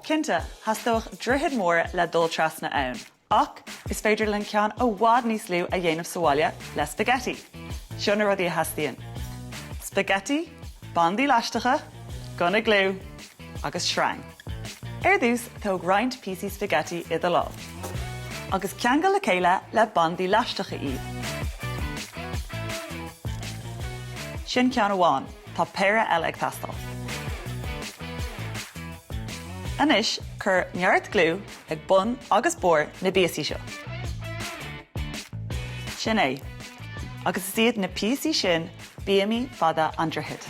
Cinnte, theastódh droichead mór le dul trasna ann, ach is féidir linn ceann i bhfad níos lú a dhéanamh sa bhaile le spaghetti. Seo na rudaí a theastaíonn, spaghetti, bandaí leaisteacha, gunna gliú agus sreang. Ar dtús, tóg roinnt píosaí spaghetti i do lámh agus ceangail le chéile le bandaí leaisteacha iad. Sin ceann amháin. Tá péire eile ag teastáil. Anois cuir neart gliú ag bun agus barr na bpíosaí seo. Sin é. Agus is iad na píosaí sin bíomaí fada an droichid.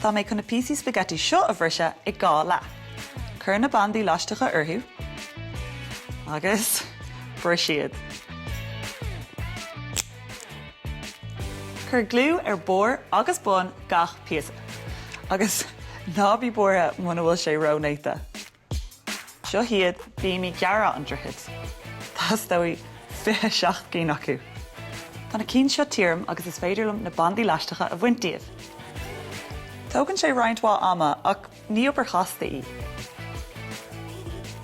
Tá mé chun na píosaí spaghetti seo a bhriseadh i gá leath. Cuir na bandaí laisteacha orthu agus bris iad. Cuir gliú ar barr agus bun gach píosa. Agus ná bí buartha muna bhfuil sé ró-néata. Seo hiad bíomaí gearra an droichid. Teastóidh 27 gcinn acu. Tá na cinn seo tirim agus is féidir liom na bandaí leaisteacha a bhaint díobh. Tógann sé roinnt mhaith ama ach ní obair chasta í.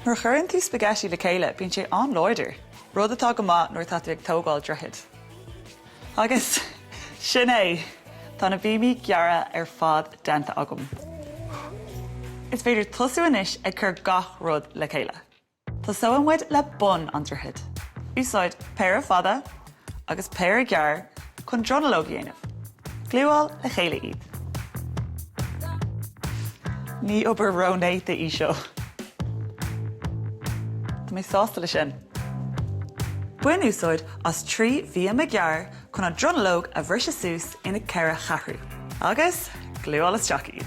Nuair a chuireann tú spaghetti le chéile bíonn sé an-láidir, rud atá go maith nuair atá tú ag tógáil droichid. Agus sin é! Tá na bíomaí gearra ar fad déanta agam. Is féidir tosú anois ag cur gach rud le chéile. Tosóidh muid le bun an droichid. Úsáid péire fada agus péire gearr chun dronuilleog a dhéanamh. Gliúáil le chéile iad. Ní obair ró-néata í seo. Tá mé sásta leis sin. Bain úsáid as 3 bhíoma gearr chun an dronuilleog a bhriseadh suas ina 4 cheathrú, agus gliúáil isteach iad.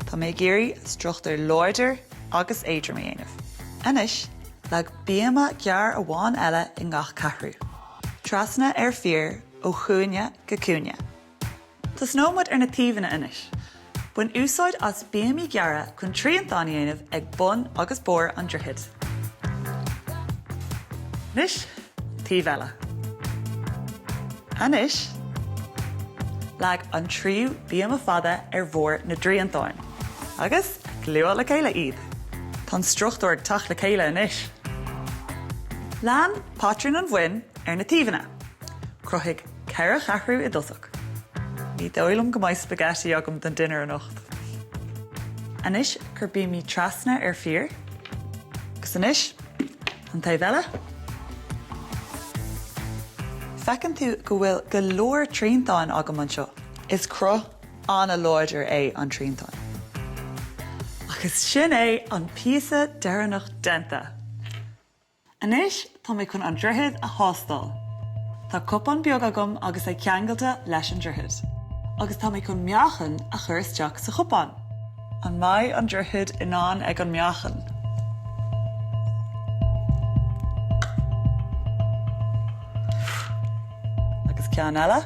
Tá mé ag iarraidh struchtúr láidir agus éadrom a dhéanamh. Anois, leag bíoma gearr amháin eile i ngach ceathrú, trasna ar fiar ó chúinne go cúinne. Tosnóidh muid ar na taobhanna anois. Bain úsáid as bíomaí gearra chun triantán a dhéanamh ag bun agus barr an droichid. Anois, an taobh eile. Anois, leag an tríú bíoma fada ar bharr na dtriantáin agus gliúáil le chéile iad. Tá an struchtúr ag teacht le chéile anois. Lean patrún an bhoinn ar na taobhanna. Cruthaigh 4 cheathrú i dtosach. Ní dóigh liom go mbeidh spaghetti agam don dinnéar anocht. Anois cuir bíomaí trasna ar fiar. Agus anois, an taobh eile. Feiceann tú go bhfuil go leor triantáin agam anseo. Is cruth an-láidir é an triantán. Agus sin é an píosa deireanach déanta! Anois tá mé chun an droichead a thástáil. Tá cupán beag agam agus é ceangailte leis an droichead. Agus tá mé chun meáchan a chur isteach sa chupán. An mbeidh an droichead in ann ag an meáchan? Agus ceann eile.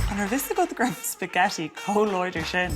An raibh fhios agat go raibh spaghetti chomh láidir sin?